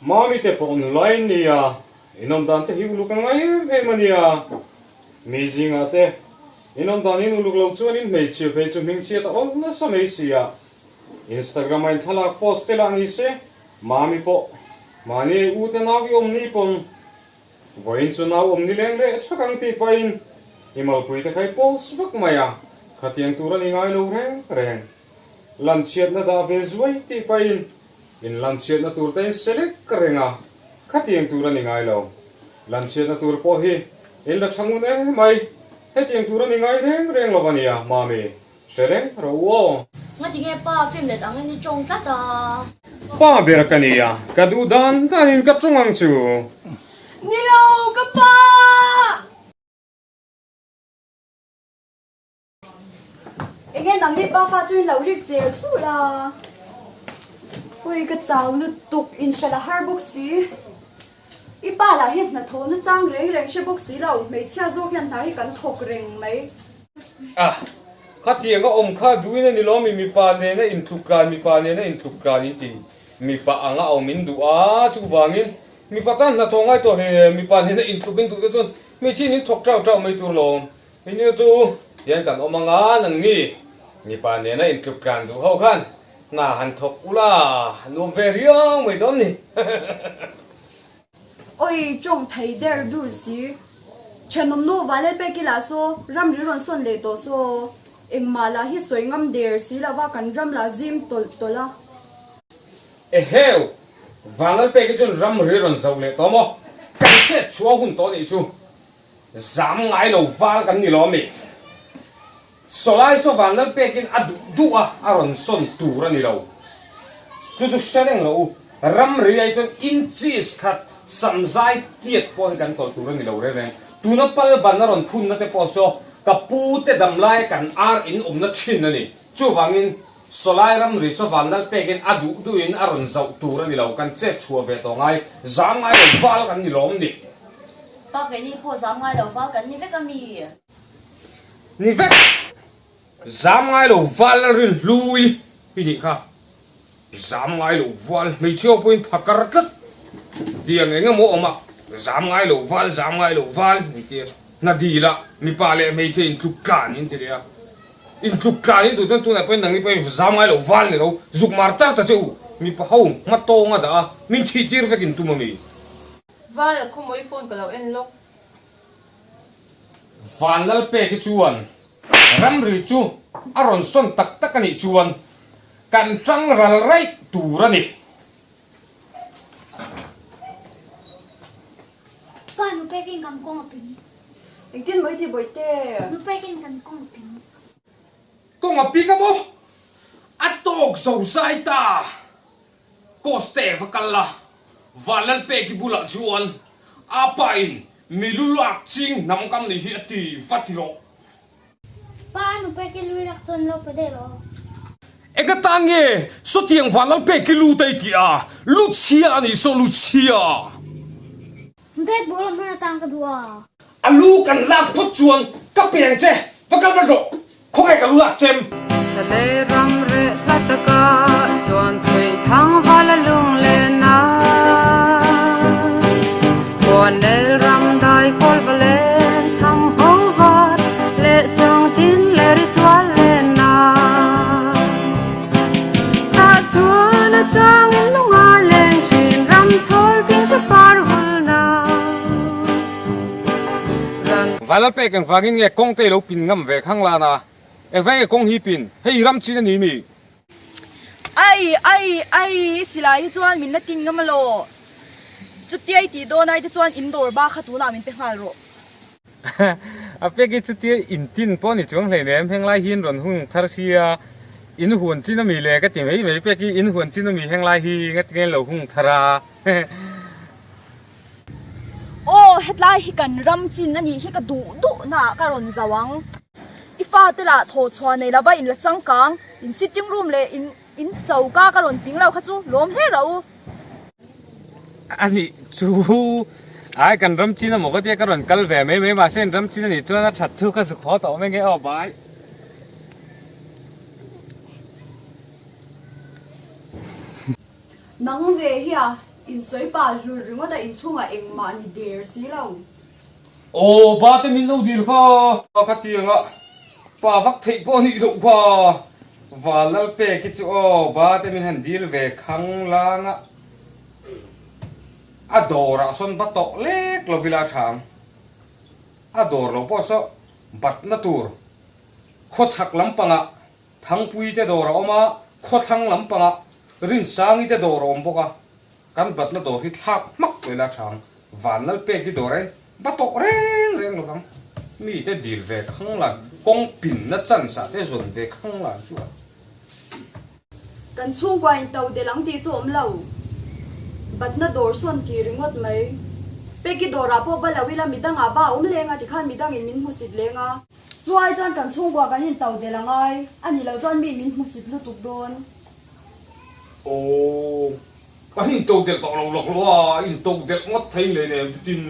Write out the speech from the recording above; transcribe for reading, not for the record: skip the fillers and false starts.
Mami te pawh nula in nia, in awm dan te hi uluk a ngai em em a nia. Mi zingah te in awm dan in uluk lo chuan in hmeichhia phei chu hmingchhiat a awl nasa mai si a. Instagram a in thlalak post te lah ni se, Mami pawh mahni ei u te nau i awm ni pawn Vawiin chu nau awm ni leng leh thak ang tih pahin i malpui te kha i post vak mai a, khatiang tur a ni ngai lo reng reng. Lanchhiatna dah ve zuai tih pahin in lanchhiatna tur te in select reng a, khatiang tur a ni ngai lo. Lanchhiatna tur pawh hi in la tha ngun em mai, hetiang tur a ni ngai reng reng lo a nia, Mami. Hre reng rawh u aw. Ngati nge pa film let angin i tawng tlat a? Pa ber ka ni a, ka duh dan danin ka tawng ang chu. Ni lo, ka pa! Enge nangni pa fa chu in lo rik chel chul a? Ui ka chau lutuk, inhralh a har bawk si. I pa lah hi hnathawh na chang reng reng hre bawk si lo, hmeichhia zawk hian hna hi kan thawk reng mai. A, khatiang a awm kha duhin a ni lo mi, mipa nena intluk tlan, mipa nena intluk tlan in ti, mipa anga awm in duh a, chuvangin mipa tan hnathawh ngai tawh hle, mipa nena intluk in duh te chuan hmeichhia in thawk tau tau mai tur lo, Inu chu hian kan awm anga nangni mipa nena intluk tlan duh ho khan hna han thawk ula nuam ve riau mai dawn ni. Oi tawng thei der dur si. Thenawm nu Valel pek ila saw ram ri rawn sawn leh tawh saw engmah lah hi sawi ngam der si lova kan ram lah zim tawlh tawlh a. Eheu! Vanlal pek hi chuan ram ri rawn zoh leh tawh maw? Kan chet chhuah hun tawh nih chu. Zam ngai lo val kan ni lo ami? Sawlai saw Vanlal pekin a duh duh a, a rawn sawn tur a ni lo. Chu chu hre reng lo u, ramri ai chuan inches khat samzai tiat pawh hi kan tawlh tur a ni lo reng reng. Tuna pal ban a rawn phunna te pawh saw ka pu te dam laia kan ar in awmna thin a ni. Chuvangin Sawlai ramri saw Vanlal pekin a duh duhin a rawn zauh tur a ni lo, kan chet chhuah ve tawh ngai, zam ngai lo val kan ni lawm ni. Pa keini pawh zam ngai lo val kan ni vek a mi? Ni vek! Zam ngai lo val a rin hlui i nih kha. Zam ngai lo val hmeichhe ho pawhin phakar tlat tiang eng emaw awm a, zam ngai lo val, zam ngai lo val inti a, hna dil a mipa leh hmeichhe intluk tlan inti leh a. Intluk tlan in duh chuan tunah pawhin nangni pawhin zam ngai lo val ni lo, zuk mar tar ta che u, mipa ho hma tawng a dah a, min thih tir vek in tum a mi? Val, khawmawi phone ka lo en lawk. Vanlalpeki chuan ramri chu a rawn sawn tak tak a nih chuan kan tang ral raih tur a ni. Pa nupekin kan kawng a ping. Engtin maw i ti bawihte? Nupekin kan kawng a ping. Kawng a ping a maw? A tawk zo zai ta. Coste va kal la, Vanlalpeki bulah chuan a pa in mi lu lak ching hnam kam nih hi a ti va ti rawh. Pa nupeki lui lak chuan lo pe daih rawh. Eng atan nge sawtiang Vanlalpeki lu te i tih a? Lu chhia a nih saw lu chhia. Date bawlh a hman atan ka duh a. A lu kan lak phawt chuan ka peng che, va kal vat rawh, khawnge ka lu lak chem. Thalei ram reh hla taka chuan chhuih thang val a lunglen a, Huanel ram dai kawl va len chhang ho var leh chuang tin leh ri tual len a. Tah chuan a changin lunga leng thin ram chhawl ting te par vulna ran. Vanlal pek engvangin nge kawng te i lo pin ngam ve khang lan a, engvang nge kawng hi pin, hei ram chin a ni mi? Ai ai ai i silai hi chuan min la tin ngam alaw? Chutia i tih dawn ai te chuan in dawr ba kha tunah min pe nghal rawh. A pek hi chutia intin pawh a ni chuang hleinem, henglai hi an rawn hung thar sia, in huan chin ami le ka ti mai mai pek hi in huan chin ami henglai hi ngatinge an lo hung thar a. Aw hetlai hi kan ram chin a nih hi ka duh duh naah ka rawn zau ang. I fate lah thawhchhuah nei lova in la changkang, in sitting room leh in in choka ka rawn ping lo kha chu lawm hle rawh u. A nih chu ai kan ram chin amaw ka tia ka rawn kal ve mai mai mahse in ram chin a nih chuan a that chu ka zuk haw tawh mai nge aw bai. Nang ve hi a. Insawi pa hlur ringawt a inchhungah engmah ni der si lo. Aw ba te min lo dil kha. Ka tiang a pa vak theih pawh nih loh kha. Val lal pek hi chu aw ba te min han dil ve khang lang a. A dawrah sawn ba tawh lek lo vila tha ang. A dawr lo pawh saw batna tur khawchhak lampangah Thangpui te dawr a awm a, khawthlang lampangah Rinsangi te dawr a awm bawk a. Kan batna dawr hi thlak hmak tawh ila tha ang. Vanlalpek hi dawr e ba tawh reng reng lo vang. Mi te dil ve khang lan, kawng pinna chance ah te zawn ve khang lan chu a. Kan chhungkua in to del ang tih chu awm lo. Batna dawr sawn ti ringawt mai. Peki dawrah pawh ba lo ila midangah ba a awm leng a tikhan midangin min hmusit leng a. Chuai chuan kan chhungkua kan in to del a ngai a nih loh chuan mi min hmusit lutuk dawn. Aw, kan in to del tawh lo lawk lo a, in to del ngawt thei lei nem chutin.